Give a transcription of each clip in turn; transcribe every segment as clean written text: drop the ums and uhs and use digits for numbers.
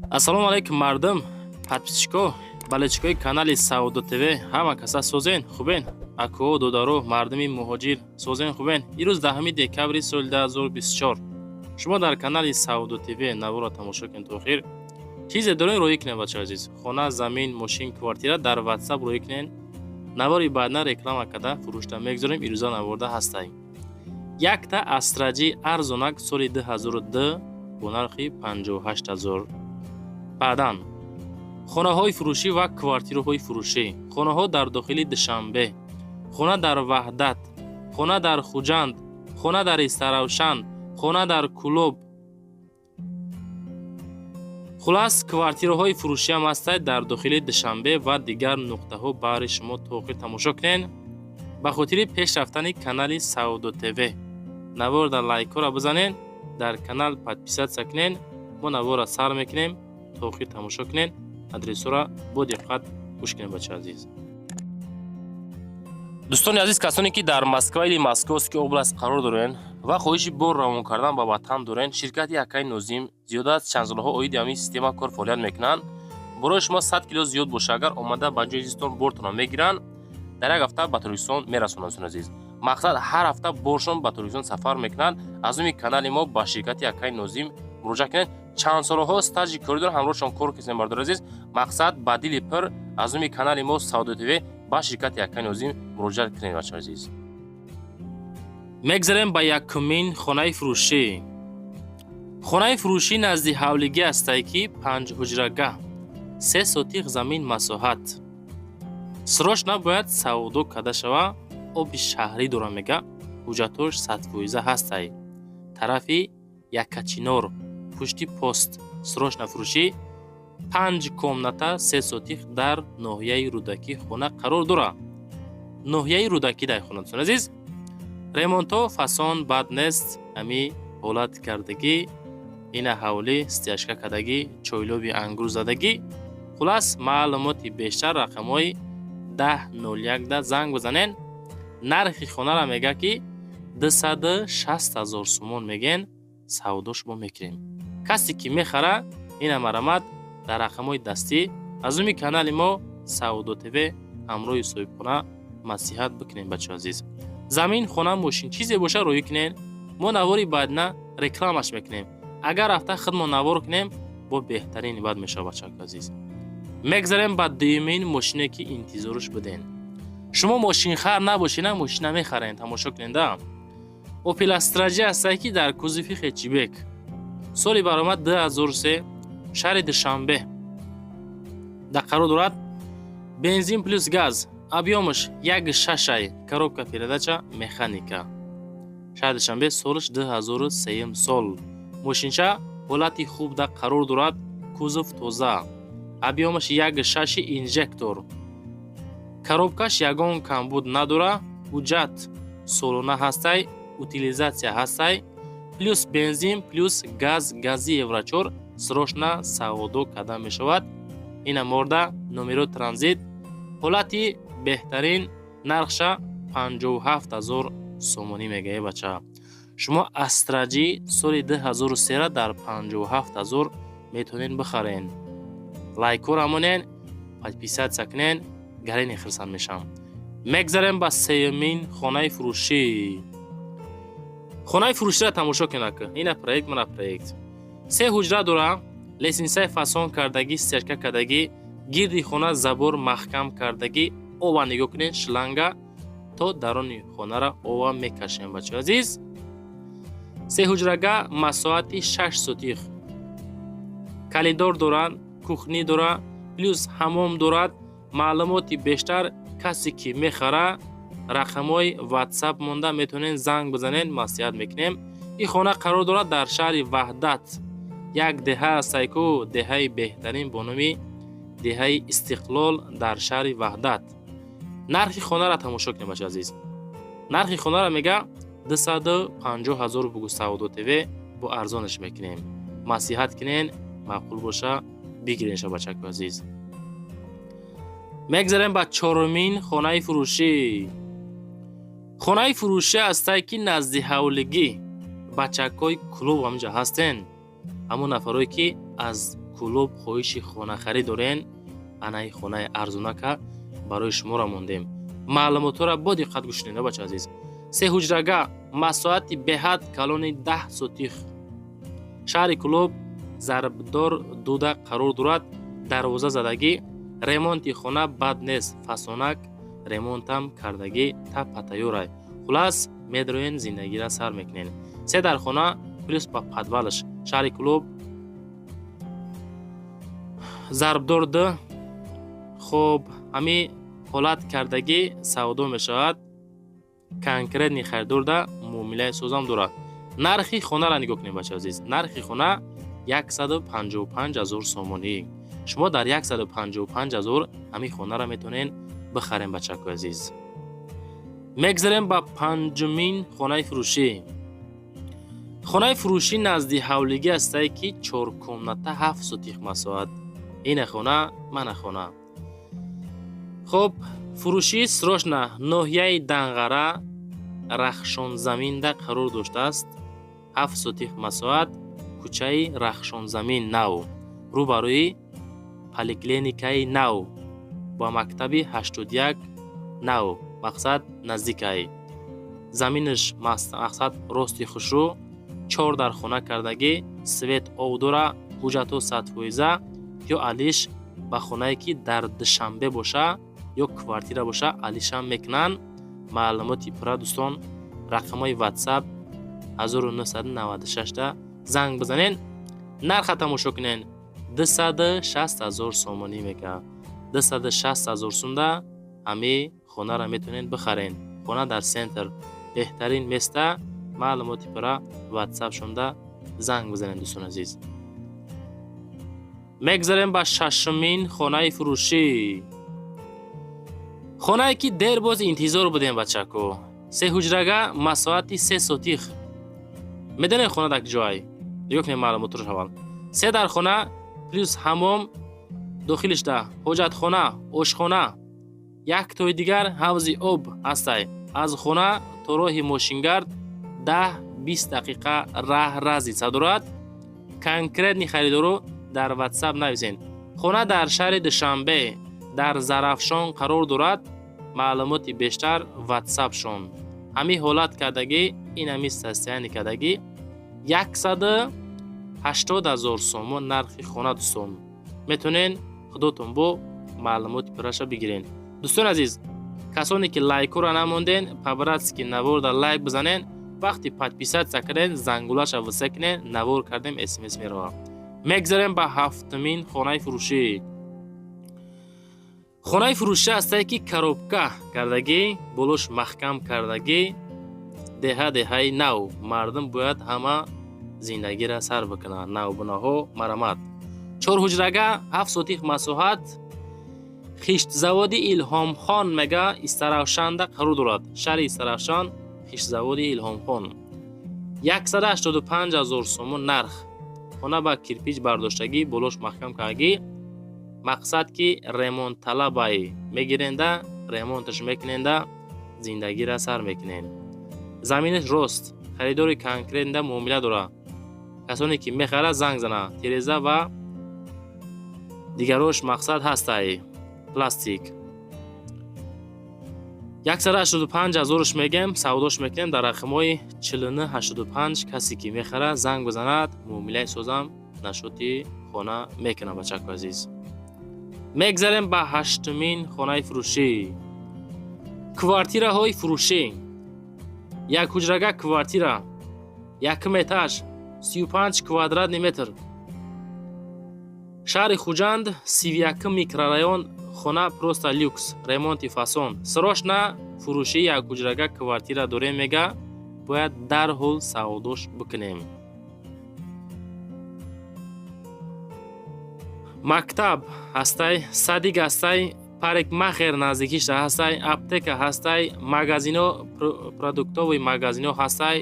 Ассалому алайкум, мардум, подписчико, болельщикои канали Савдо ТВ, ҳама каса созен, хубен? Акӯ, додаро, мардуми муҳоҷир, созен, хубен? Ирӯз 10 декабри соли 2024 шумо дар канали Савдо ТВ. Наворро тамошо кунед то охир. Чизе дорем, роӣ кунем, бачаҳои азиз: хона, замин, мошин, квартира дар Ватсап роӣ кунен. Навори баъдна реклама карда, фурӯшта мегузорем. Ирӯза наворда ҳастаем якта Астра Ҷи арзонак, соли 2002, бо нархи 58 ҳазор. Баъдан хонаҳои фурӯшӣ ва квартираҳои фурӯшӣ: хонаҳо дар дохили Душанбе, хона дар Ваҳдат, хона дар Хуҷанд, хона дар Истаравшан, хона дар Кӯлоб. Хулас, квартираҳои фурӯшиам ҳастад дар дохили Душанбе ва дигар нуқтаҳо. Баҳри шумо то охир тамошо кунед. Ба хотири пеш рафтани канали Савдо ТВ наворда лайкҳоро бизанед, дар канал подписаться кунед. Мо наворро сар мекунем, то охир тамошо кунед, адресҳоро бо диққат гӯш кунед, бачаи азиз. Дӯстони азиз, касоне ки дар Москва или Московский область қарор дорен ва хоҳиши бор равон кардан ба ватан дорен, ширкати Акаи Нозим зиёда аз чанд солҳо оиди ҳамин система кор фаъолият мекунанд. Борои шумо 100 кило зиёд боша, агар омада ба ҷои зистон бортонро мегиранд, дар як ҳафта ба Тоҷикистон мерасонанд. Дӯстони азиз, мақсад, ҳар ҳафта боршон ба Тоҷикистон сафар мекунанд. Аз номи канали мо ба ширкати Акаи Нозим муроҷиат кунед. Чанд солҳо стажи корӣ доранд, ҳамроҳшон кор кардем. Бардори азиз, мақсад, ба дили пир аз номи канали мо Савдо ТВ ба ширкати Акаи Нозим муроҷиат кунед. Бачаҳои азиз, мегзарем ба якумин хонаи фурӯшӣ. Хонаи фурӯшӣ назди ҳавлигӣ ҳастае, ки панҷ ҳуҷрагаҳ, 3 сотих замин масоҳат, срочно бояд савдо карда шава. Оби шаҳрӣ дорам, мега, ҳуҷҷатҳош 100% ҳастай. Тарафи Якачинор, пушти пост. Срочно фурӯшӣ. Панҷ комната, 3 сотих, дар ноҳияи Рӯдакӣ хона қарор дорад. Ноҳияи Рӯдакӣ дар хона, дӯстони азиз. Ремонтҳо фасон бад нест, ҳами ҳолат кардагӣ. Ина ҳавлӣ, стяжка кардагӣ, чойлоби ангур задагӣ. Хулас, маълумоти бештар рақамҳои 1001-да занг бизанен. Нархи хонара мега, ки 260 000 сомон мегӯен, савдош мо мекунем. Касе ки мехара, ина марамат дар рақамҳои дастӣ аз номи канали мо Савдо ТВ ҳамроҳи соҳибхона маслиҳат бикунем. Бачаҳо азиз, замин, хона, мошин, чизе боша, роӣ кунен. Мо навори баъдна рекламаш мекунем. Агар рафта худмон навор кунем, бо беҳтарин бад мешавад. Бачаҳо азиз, мегзарем ба дуюмин мошине, ки интизорш буден. Шумо мошинхар набошена, мошина мехарен. Тамошо куненда. Опел Астра Ҷи ҳастае, ки дар кузови хэтчбек, соли баромад 2003, шаҳри Душанбе дар қарор дорад. Бензин плюс газ, объёмаш 1,6-ай, коробка передача механика. Шаҳри Душанбе, солаш 2003 сол. Мошинча ҳолати хуб дар қарор дорад, кузов тоза, объёмаш 1,6-и инжектор, коробкаш ягон камбуд надора, ҳуҷҷат солона ҳастай, утилизация ҳастай, плюс бензин плюс газ, гази Евро 4. Срочно савдо карда мешавад. Ина морда номеро транзит, ҳолати беҳтарин. Нархша 57 ҳазор сомонӣ мегӯяд. Бача, шумо Астра Ҷи соли 2003 дар 57 ҳазор метавонед бихарен. Лайкҳоро монен, подписаться кунен, гарени хирсанд мешавам. Мегзарем ба сеюмин хонаи фурӯшӣ. Хонаи фурӯширо тамошо кунед. Ина проект, мана проект. Се ҳуҷра дора, лестницаи фасон кардагӣ, стяжка кардагӣ, гирди хона забор маҳкам кардагӣ. Ова нигоҳ кунед, шланга то даруни хонара ова мекашем. Бачаҳои азиз, се ҳуҷрага, масоҳати 6 сотих, коридор дорад, кухня дорад, плюс ҳамом дорад. Маълумоти бештар, касе ки мехара, рақамҳои Ватсап монда, метавонед занг бизанед, маслиҳат мекунем. Ин хона қарор дорад дар шаҳри Ваҳдат. Як деҳа ҳастайку, деҳаи беҳтарин бо номи деҳаи Истиқлол дар шаҳри Ваҳдат. Нархи хонаро тамошо кунед, бачаи азиз. Нархи хонаро мега 250 ҳазор. Бугу, Савдо ТВ бо арзонаш мекунем. Маслиҳат кунен, маъқул боша, бигиренша. Бачаку азиз, мегзарем ба чорумин хонаи фурӯшӣ. Хонаи фурӯшӣ ҳастае, ки назди ҳавлигӣ. Бачакҳои клуб ҳаминҷа ҳастен, ҳамон нафарое, ки аз Кӯлоб хоҳиши хонахарӣ дорен, анаи хонаи арзонака барои шуморо мондем. Маълумотҳоро бо диққат гӯш кунед, бача азиз. Се ҳуҷрага, масоҳати беҳад калони 10 сотих, шаҳри Кӯлоб, Зарбдор дуда қарор дорад. Дарвоза задагӣ, ремонти хона бад нест, фасонак ремонтам кардагӣ, таппатайёрай. Хулас, медроен, зиндагиро сар мекунен. Се дар хона плюс ба подвалаш. Шаҳри Кӯлоб, Зарбдор д. Хоб, ҳами ҳолат кардагӣ савдо мешавад. Конкретный харидорда муомилаи созам дорад. Нархи хонаро нигоҳ кунед, бача азиз. Нархи хона 155 ҳазор сомонӣ. Шумо дар 155 ҳазор ҳамин хонаро метавонед бихарем, бачакои азиз. Мегзарем ба панҷумин хонаи фурӯшӣ. Хонаи фурӯшӣ назди ҳавлигӣ ҳастае, ки чоркомната, 7 сотих масоҳат. Ина хона, мана хона. Хуб, фурӯшӣ срочно. Ноҳияи Данғара, Рахшонзаминда қарор доштааст. 7 сотих масоҳат, кӯчаи Рахшонзамин нав, рӯ ба рӯи поликлиникаи нав, ба мактаби 81 нав, мақсад, наздикай. Заминаш, мақсад, рости хушрӯ, чор дар хона кардагӣ, свет, об дора, ҳуҷҷатҳо 100%. Ё алиш ба хонае ки дар Душанбе боша ё квартира боша, алишам мекунанд. Маълумоти пурра, дӯстон, рақамҳои WhatsApp 1996-та занг бизанен. Нарха тамошо кунен: 260 ҳазор сомонӣ мека. 260 ҳазор сумда ҳами хонаро метавонед бихарен. Хона дар центр, беҳтарин места. Маълумоти пурра WhatsApp шонда занг бизанед, дӯстони азиз. Мегзарем ба шашумин хонаи фурӯшӣ. Хонае ки дер боз интизор будем, бачако. Се ҳуҷрага, масоҳати 3 сотих. Медонед хона дар куҷоай? Нигоҳ кунед маълумотро аввал. Се дар хона плюс ҳамом дохилишда, ҳоҷатхона, ошхона, як тои дигар ҳавзи об ҳастай. Аз хона то роҳи мошингард 10-20 дақиқа раҳ разница дорад. Конкретный харидоро дар WhatsApp нависен. Хона дар шаҳри Душанбе, дар Зарафшон қарор дорад. Маълумоти бештар WhatsAppшон. Ҳамин ҳолат кардагӣ, ин ҳамин состояние кардагӣ, 180 000 сомон нархи хона, дӯстон. Метавонен худотон бо маълумоти пурраша бигирен. Дӯстони азиз, касоне ки лайкҳоро намонден, по-братски наворда лайк бизанен. Вақти подписаться карден, зангулаша виса кунен, навор кардем, смс меравад. Мегзарем ба ҳафтумин хонаи фурӯшӣ. Хонаи фурӯшӣ ҳастае, ки коробка кардагӣ, болош маҳкам кардагӣ. Деҳа, деҳаи нав, мардум бояд ҳама зиндагиро сар бикунанд. Навбунаҳо, марамат. Чорҳуҷрага, 7 сотих масоҳат, хиштзаводи Илҳомхон мега, Истаравшанда қарор дорад. Шаҳри Истаравшан, хиштзаводи Илҳомхон. 185 ҳазор сомон нарх. Хона ба кирпич бардоштагӣ, болош маҳкам кардагӣ. Мақсад, ки ремонтталабай, мегиренда, ремонташ мекуненда, зиндагиро сар мекунен. Заминаш рост, харидори конкретный муомила дорад. Касоне ки мехарад, занг зана. Тиреза ва дигарош, мақсад, ҳастай, пластик. 185 ҳазорш мегем, савдош мекунем дар рақамҳои 4985. Касе ки мехарад, занг бизанад, муомилаи созам нашоти хона мекунам, бачако азиз. Мегзарем ба ҳаштумин хонаи фурӯшӣ. Квартираҳои фурӯшӣ. Як ҳуҷрага квартира, якум этаж, 35 квадратный метр, шаҳри Хуҷанд, 31-м микрорайон. Хона просто люкс, ремонти фасон. Срочно фурӯшии як ҳуҷрага квартира дорем, мега, бояд дарҳол савдош бикунем. Мактаб ҳастай, садик ҳастай, парикмахер наздикишта ҳастай, аптека ҳастай, магазино, продуктовый магазино ҳастай,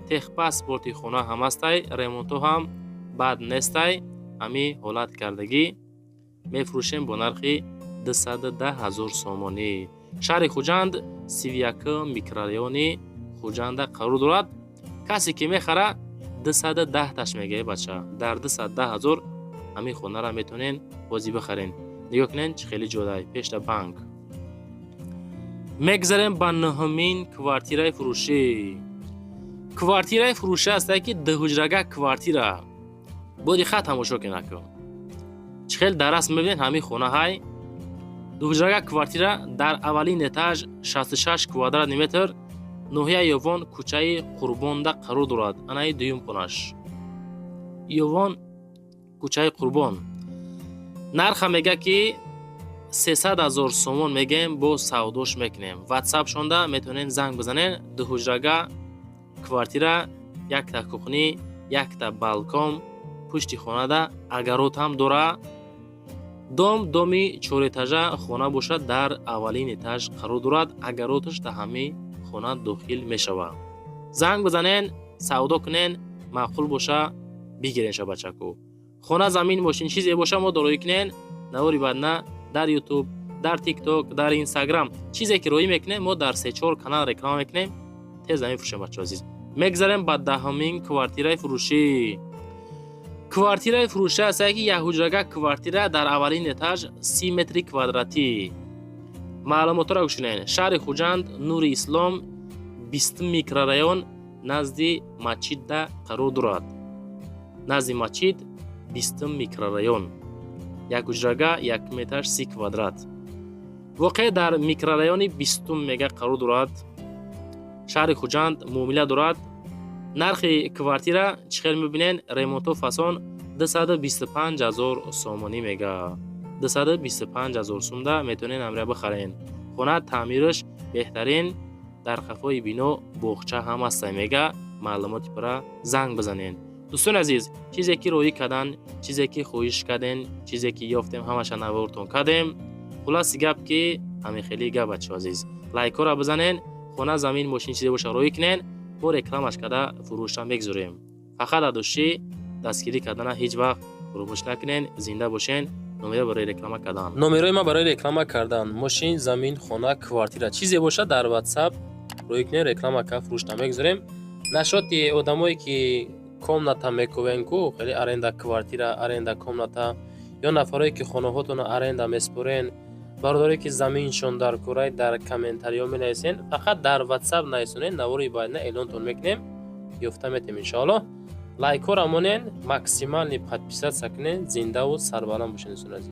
техпаспорти хона ҳам ҳастай, ремонтҳо ҳам бад нестай. Ҳамин ҳолат кардагӣ мефурӯшем бо нархи 210 ҳазор сомонӣ. Шаҳри Хуҷанд, 31-м микрорайони Хуҷанда қарор дорад. Касе ки мехара, 210 таш мега, бача, дар 210 ҳазор. Ҳамин хонара метавонен бозӣ бихарен. Нигоҳ кунен, чӣ хеле ҷодай, пешта банк. Мегзарем ба нӯҳумин квартираи фурӯшӣ. Квартираи фурӯшӣ ҳастае, ки дуҳуҷрага квартира. Бо диққат тамошо кунед, ако, чӣ хел дар расм мебинед, ҳамин хона ҳай. Дуҳуҷрага квартира дар аввалин этаж, 66 квадратный метр, ноҳияи Ёвон, кӯчаи Қурбонда қарор дорад. Анаи дуюм хонаш, Ёвон, кӯчаи Қурбон. Нарха мега, ки 300 000 сомон мегем, бо савдош мекунем. Ватсап шонда метавонед занг бизанед. Дуҳуҷрага квартира, якта кухня, якта балкон, пушти хонада огород ҳам дора. Дом доми чорэтажа хона бошад, дар аввалин этаж қарор дорад, огород аш дар ҳамин хона дохил мешавад. Занг бизанен, савдо кунен, маъқул боша, бигирен. Шабачаку, хона, замин, мошин, чизе боша, мо дороӣ кунен. Навори баъдна дар Ютуб, дар Тикток, дар Инстаграм, чизе ки роӣ мекунем, мо дар се-чор канал реклама мекунем, тез мефурӯшем, бачаҳо азиз. Мегзарем ба 10-умин квартираи фурӯшӣ. Квартираи фурӯшӣ ҳастае, ки якҳуҷрага квартира дар аввалин этаж, 30 метри квадратӣ. Маълумотҳоро гӯш кунед: шаҳри Хуҷанд, Нури Ислом, 20-ум микрорайон, назди масҷидда қарор дорад. Назди масҷид, 20-ум микрорайон, якҳуҷрага, якум этаж, 30 квадрат. Воқеъ дар микрорайони 20-ум мега қарор дорад, шаҳри Хуҷанд. Муомила дорад. Нархи квартира, чӣ хел мебинен, ремонтҳо фасон, 225 ҳазор сомонӣ мега. 225 ҳазор сумда метавонед амрия бихарен. Хона таъмираш беҳтарин, дар қафои бино боғча ҳам ҳаста мега. Маълумоти пурра занг бизанен. Дӯстони азиз, чизе ки роӣ кардан, чизе ки хоҳиш карден, чизе ки ёфтем, ҳамаша навортон кардем. Хулоси гап, ки ҳамин хеле гап, бачаҳо азиз, лайкҳоро бизанен. Хона, замин, мошин, чизе боша, роӣ кунен, мо рекламаш карда фурӯшта мегузорем. Фақат адошӣ дастгирӣ кардана ҳеҷ вақт фуромӯш накунен. Зинда бошен. Номеро барои реклама кардан, номерои ман барои реклама кардан мошин, замин, хона, квартира, чизе бошад, дар Ватсап роӣ кунен, реклама карда фурӯшта мегузорем. Нашоти одамое ки комната мекувен ку, хеле аренда квартира, аренда комната, ё нафарое ки хонаҳотонро аренда меспорен, бародарое ки заминшон дар курай, дар комментариҳо менависен. Фақат дар Ватсап нависонед, навори баъдна эълонтон мекунем, ёфта метем, иншоаллоҳ. Лайкҳоро монен, максимальный подписаться кунен. Зиндаву сарбаланд бошед, дӯстони азиз.